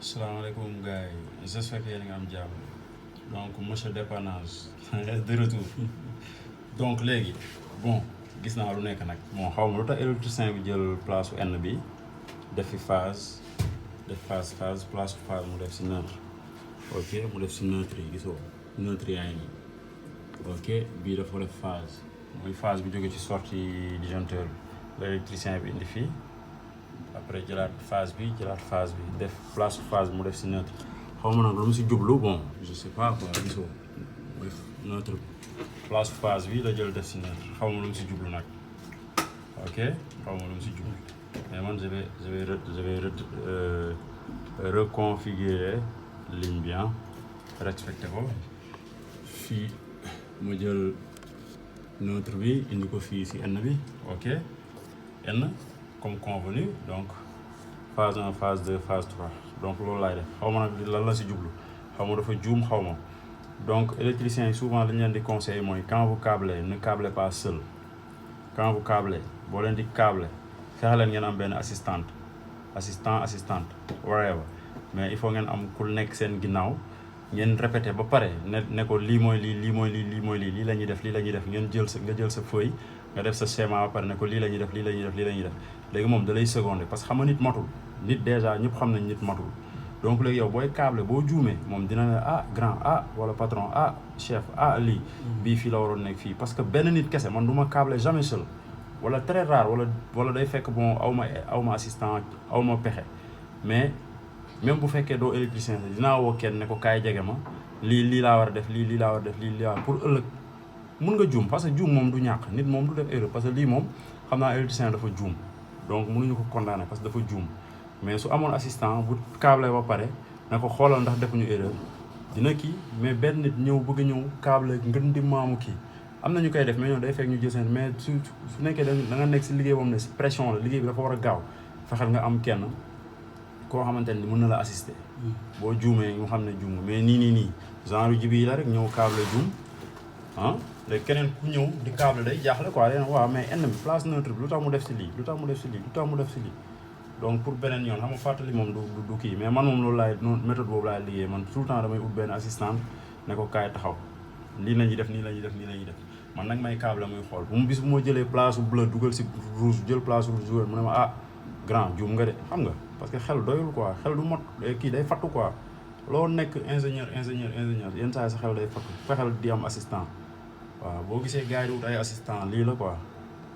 Salaamaaleykum gars yi j'espère que yéen a ngi am jàmm donc monsieur dépannage de retour donc léegi bon gis naa lu nekk nag bon xaw ma lu tax électricien bi jël place su N bi def fi phase place su phase mu def si neutre ok mu def si neutre yi gisoo neutre yaa ngi nii ok bii dafa def phase mooy phase bi jóge ci sortie disjoncteur bi l'électricien bi indi fii après jëlaat phase bi def place phase mu def si neutre xaw ma nag lu mu si jublu bon je sais pas quoi gisoo def neutre place phase bi la jël def si neutre xaw ma lu mu si jublu nag ok xaw ma lu mu si jublu mais man je vais reconfigurer ligne bi respecté ko fii ma jël neutre bi indi ko fii si N bi ok N comme convenu donc phase 1 phase 2 phase 3 donc loolu laay def xaw ma nag lan la si jublu xaw ma dafa juum xaw ma donc électriciens yi souvent li ñu leen di conseiller mooy quand vous câblez ne câblez pas seul quand vous câblez boo leen di câbler fexe leen ngeen am benn assistante whatever mais il faut ngeen am ku nekk seen ginnaaw ngeen répété ba pare ne ko lii mooy lii la ñuy def ngeen nga jël sa feuille nga def sa schéma ba pare ne ko lii la ñuy def léegi moom da lay seconder parce que xam nga nit matul nit déjà ñëpp xam nañ nit matul donc léegi yow booy câble boo juumee moom dina ne grand wala patron chef lii bii fii la waroon nekk fii parce que benn nit kese man du ma câble jamais seul wala très rare wala day fekk bon aw ma assistant aw ma pexe mais même bu fekkee doo électricien dinaa woo kenn ne ko kaay jege ma lii laa war a def lii laa war a def lii laa pour ëllëg mun nga juum parce que juum moom du ñàkk nit moom du def erreur parce que lii moom xam naa électricien dafa juum donc mënuñu ko condamner parce que dafa juum mais su amoon assistant bu câble ba pare na ko xoolal ndax defuñu erreur dina kii mais benn nit ñëw bëgg ñëw câble ngën di maamu kii am na ñu koy def mais ñoom day fekk ñu jël seen mais su nekkee da nga nekk si liggéey boobu ne si pression la liggéey bi dafa war a gaaw fexeel nga am kenn koo xamante ni mën na la assister boo juumee ñu xam ne juum mais nii genre ji bii la rek ñëw câble juum léegi keneen ku ñëw di câble day jaaxle quoi léegi waaw mais N bi place neutre bi lu tax mu def si lii donc pour beneen yoon xam nga fàttali moom du kii mais man moom loolu méthode boobu laay liggéey man tout le temps damay ut benn assistant ne ko kaay taxaw lii la ñuy def man nag may câble muy xool bu mu bis bu ma jëlee place bleu dugal si rouge jël place rouge dugal mu ne ma grand juum nga de xam nga parce que xel doyul quoi xel du mot kii day fattu quoi loo nekk ingénieur yenn saa yi sa xel day fattu fexeel di am assistant waaw boo gisee gars yi di wut ay assistant lii la quoi